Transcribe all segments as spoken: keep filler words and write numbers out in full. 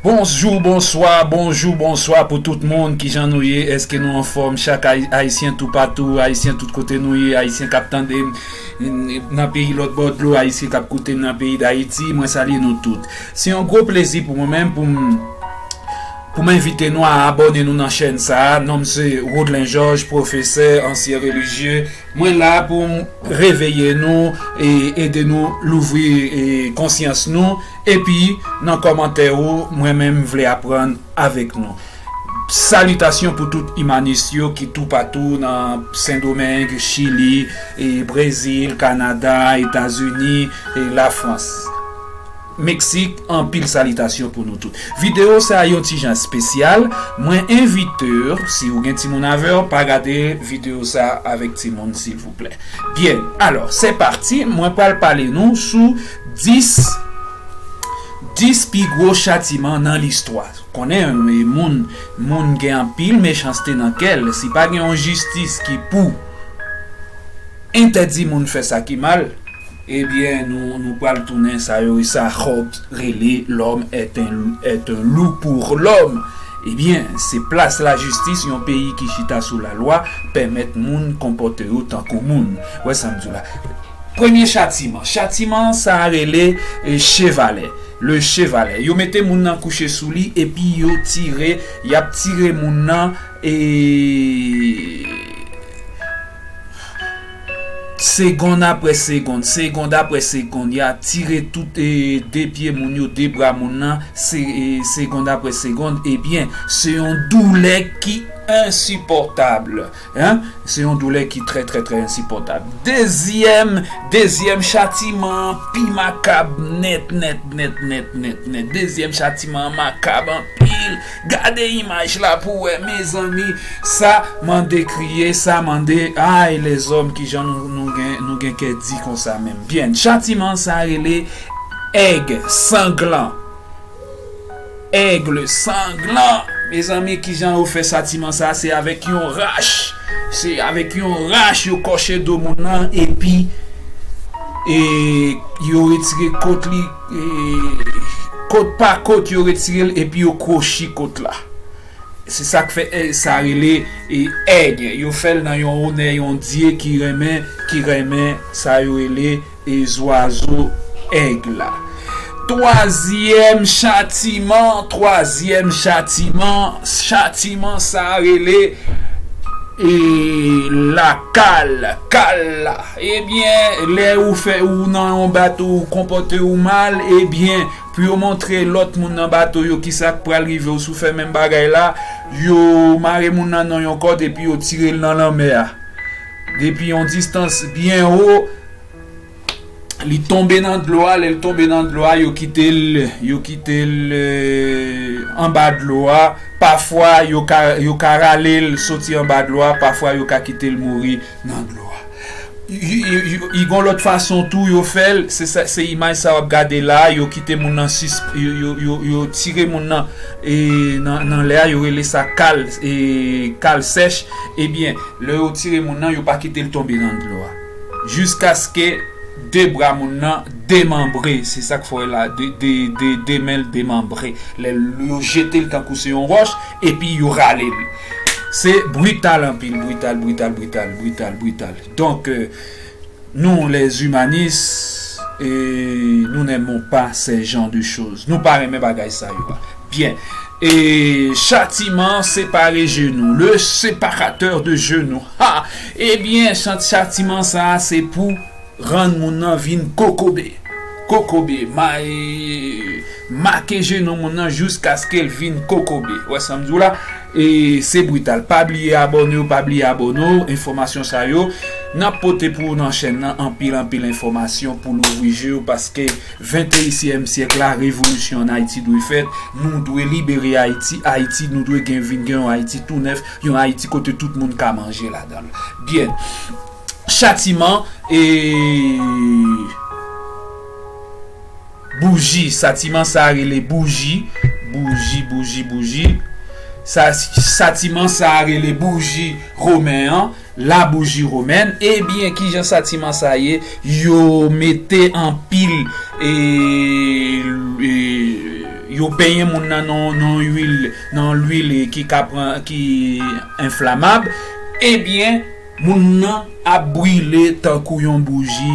Bonjou, bonswa, bonjou, bonswa pou tout moun. Kijan nou ye? Èske nou anfòm? Chak Ay- Ayisyen toupatou, Ayisyen tout kote nou ye, Ayisyen k ap tande m, n- nan peyi lòt bò dlo, Ayisyen k ap koute m nan peyi Dayiti, mwen salye nou tout. Se yon gwo plezi pou mwen menm pou m pou m envite nou a abòne nou nan chèn sa a. Non m se Rodlen Georges, pwofesè, ansyen relijye. Mwen la pou m reveye nou e ede nou louvri e konsyans nou. Epi, nan kòmantè ou, mwen menm vle aprann avèk nou. Salitasyon pou tout imanis yo ki toupatou nan Sendomeng, Chili, e Brezil, Kanada, Etazini, e Lafrans. Meksik, anpil salitasyon pou nou tout. Videyo sa a yon ti jan espesyal. Mwen envite w, si w gen timoun avè w, pa gade videyo sa a avèk timoun, silvouplè. Byen, alò, se pati, mwen pral pale nou sou dis, dis pi gwo chatiman nan listwa. Konnen, e, moun, moun gen anpil mechanste nan kè l. Si pa gen yon jistis ki pou entèdi moun fè sa ki mal, ebyen, nou, nou pral tounen sa yo, e sa Hobbes rele l'homme est un, est un loup pour l'homme. Ebyen, se plas lajistis, yon peyi ki chita sou lalwa, pèmèt moun konpòte yo tankou moun. Wè sa m di w la. Premye chatiman. Chatiman sa a rele e, chevalet. Le chevalet. Yo mete moun nan kouche sou li epi yo tire, y ap tire moun nan e segonn apre segonn, segonn apre segonn, y a tire tout e, de pye moun yo, de bra moun nan, se, e, segonn apre segonn. Ebyen, se yon doulè ki ensipòtab. Hein? Se yon doulè ki trè, trè, trè ensipòtab. Dezyèm, dezyèm chatiman an pi makab nèt, nèt, nèt, nèt, nèt, nèt. Dezyèm chatiman an makab anpil. Gade imaj la pou wè, mezanmi. Sa mande kriye, sa mande, ay, lèzòm, kijan nou, nou gen, nou gen kè di konsa menm. Byen, chatiman sa rele èg sanglan. Aigle sanglan. Mezanmi, kijan yo fè chatiman sa? Se avèk yon rach. Se avèk yon rach yo kòche do moun nan, epi e, yo retire kot li, e, kot pa kot yo retire l, epi yo kwochi kot la. Se sa k fè e, sa rele e, èg. Yo fè l nan yon onè yon dye ki renmen, ki renmen sa yo rele e, zwazo èg la. Twazyèm chatiman, twazyèm chatiman, chatiman sa rele e, lakal, kal la. Ebyen, lè ou fè ou nan yon bato ou konpòte ou mal, ebyen, pou yo montre lòt moun nan bato yo kisa k pral rive w si w fè menm bagay la, yo mare moun nan nan yon kòd epi yo tire l nan lanmè a. Depi yon distans byen wo, li tonbe nan dlo a, lè l tonbe nan dlo a, yo kite l, yo kite l e, anba dlo a. Pafwa, yo ka, yo ka rale l soti anba dlo a, pafwa, yo ka kite l mouri nan dlo a. Y- y- y- y- gon lòt fason tou yo fè l, se sa- se imaj sa w ap gade la, yo kite moun nan sis- yo, yo, yo, yo tire moun nan e, nan, nan lè a, yo rele sa kal, e, kal sèch. Ebyen, lè yo tire moun nan, yo pa kite l tonbe nan dlo a. Jiskaske de bra moun nan demanbre, se sa k fè w la, de, de, de, de men l demanbre. Lè yo jete l tankou se yon wòch, epi yo rale l. Se brital anpil, brital, brital, brital, brital, brital. Donk, e, nou, les humanistes, e, nous n'aimons pas ces genres de choses. Nou pa renmen bagay sa yo a. Byen. E, chatiman separe jenou. Le séparateur de genou. Ha! Ebyen, chan- chatiman sa a, se pou rann moun nan vin kokobe. Kokobe, ma- e, make jenou moun nan jiskaske l vin kokobe. Wè sa m di w la? E se brital. Pa bliye abòne w, pa bliye abòne w. Enfòmasyon sa yo, n ap pote pou ou nan chèn nan anpil, anpil enfòmasyon pou louvri je w, paske venteyisyèm syèk la, revolisyon an Ayiti dwe fèt. Nou dwe libere Ayiti. Ayiti, nou dwe gen, vin gen yon Ayiti tou nèf, yon Ayiti kote tout moun ka manje ladan l. Byen. Chatiman e bouji. Chatiman sa a rele bouji. Bouji, bouji, bouji. Sa, chatiman sa a rele bouji women an. La bouji women. Ebyen, kijan chatiman sa ye? Yo mete anpil e, e, Yo benyen moun nan nan lwil, nan lwil ki ka pran, ki enflamab, ebyen, moun nan ap brile tankou yon bouji,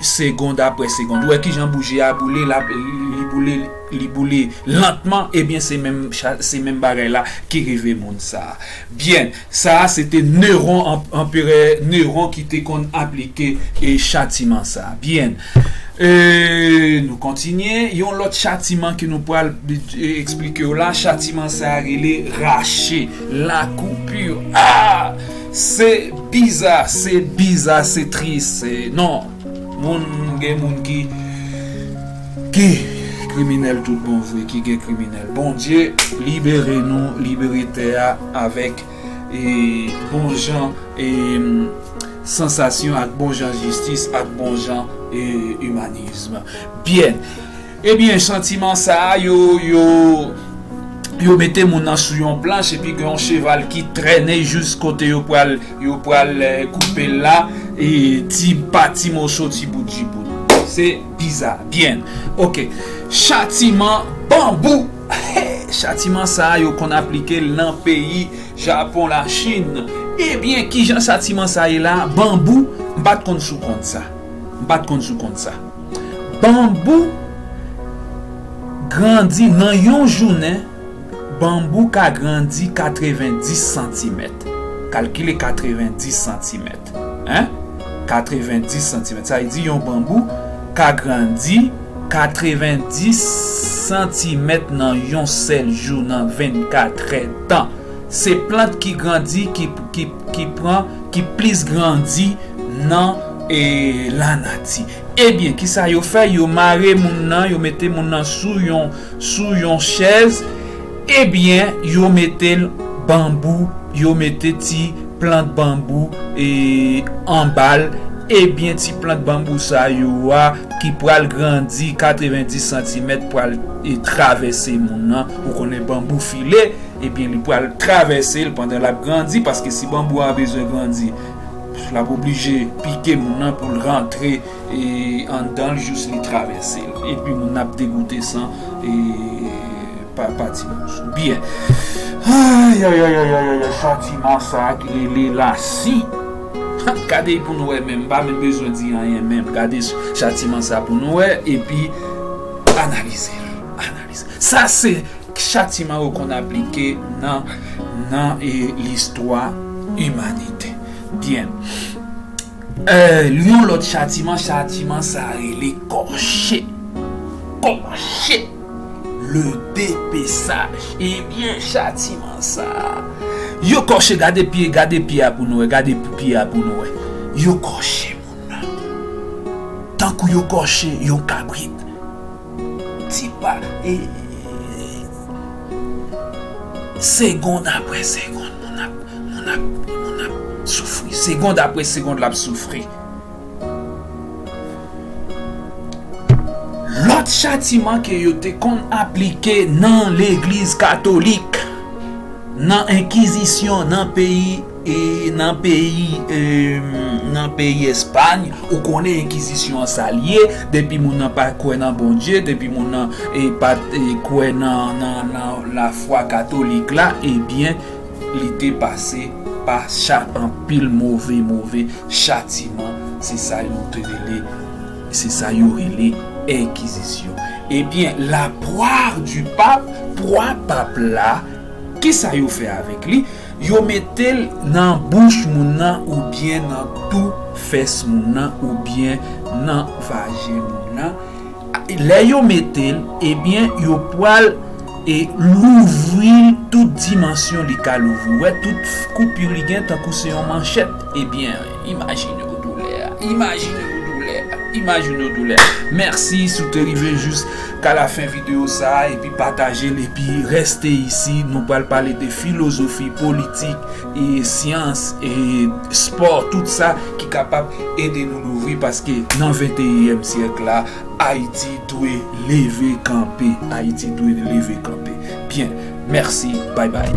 segond apre segond. Ou wè kijan bouji a boule, l ap, li boule, li boule lantman, ebyen, se menm, se menm bagay la ki rive moun sa a. Byen, sa a se te Neron, anperè Neron ki te konn aplike e chatiman sa a. Byen. E nou kontinye. Yon lòt chatiman ke nou pral e, eksplike w la, chatiman sa a rele rache, la coupure. Ah! Se biza, se biza, se tris. Non, moun, gen moun ki, ki kriminèl tout bon vre, ki gen kriminèl. Bondye, libere nou, libere tè a avèk e, bon jan e, sansasyon, ak bon jan jistis, ak bon jan e, imanism. Byen. Ebyen, santiman sa a, yo, yo, yo mete moun nan sou yon planch, epi gen yon cheval ki trennen jis kote yo pral, yo pral e, koupe l la, e ti pa ti moso, ti bout, ti bout. Se biza. Byen. Oke. Chatiman banbou. Chatiman sa a, yo konn aplike l nan peyi Japon, Lachin. Ebyen, kijan chatiman sa ye la? Banbou, m pa t konn si w konn sa. M pa t konn si w konn sa. Banbou grandi nan yon jounen, banbou ka grandi katrevendis santimèt. Kalkile katrevendis santimèt. Hein? Katrevendis santimèt. Sa vle di yon banbou ka grandi katrevendis santimèt nan yon sèl jou, nan vennkat è tan. Se plant ki grandi, ki, ki, ki pran, ki plis grandi nan e, lanati. Ebyen, kisa yo fè? Yo mare moun nan, yo mete moun nan sou yon, sou yon chèz. Ebyen, yo mete l banbou, yo mete ti plant banbou e, anba l. Ebyen, ti plant banbou sa yo a, ki pral grandi katrevendis santimèt, pral e, travèse moun nan. Ou konnen banbou file, ebyen, li pral travèse l pandan l ap grandi, paske si banbou a bezwen grandi, l ap oblije pike moun nan pou l rantre e, anndan l jis li travèse l. Epi moun nan ap degoute san e, pa, pa ti moso. Byen. Ay, ay, ay, ay, ay, ay, chatiman sa a ki rele lasi. Gade pou nou wè menm, m pa menm bezwen di anyen menm. Gade chatiman sa pou nou wè, epi analize l. Analize. Sa se chatiman yo konn aplike nan, nan e, listwa imanite. Byen. E, yon lòt chatiman, chatiman sa rele kòche. Kòche. Le depesaj. Ebyen, chatiman sa. Yo kòche, gade pye, gade pye a pou nou wè, gade pye a pou nou wè. Yo kòche moun nan. Tankou yo kòche yon kabrit. Ti pa, e, segonn apre segonn, moun ap, moun ap, moun ap soufri. Segonn apre segonn, l ap soufri. Lòt chatiman ke yo te konn aplike nan legliz katolik, nan enkizisyon, nan peyi, e, nan peyi, e, nan peyi Espay, ou konnen enkizisyon an sa l ye, depi moun nan pa kwè nan Bondye, depi moun nan e, pa t e, kwè nan, nan, nan lafwa katolik la, ebyen, li te pase pa cha, anpil move, move chatiman, se sa yo te rele, se sa yo rele enkizisyon. Ebyen, la poire du pape, pwa pap la, kisa yo fè avèk li? Yo mete l nan bouch moun nan, oubyen nan tou fès moun nan, oubyen nan vajen moun nan. Lè yo mete l, ebyen, yo pral e louvri l tout dimansyon li ka louvri. Ou wè, tout koupi li gen tankou se yon manchèt. Ebyen, imajine w doulè a. Imajine w doulè a. Imajine w doulè a. Mèsi si w te rive jiska lafen videyo sa a, epi pataje l, epi rèste isi. Nou pral pale de filozofi, politik, e syans, e spò, tout sa ki kapab ede nou louvri, paske nan venteyinyèm syèk la, Ayiti dwe leve kanpe. Ayiti dwe leve kanpe. Byen, mèsi, bay bay.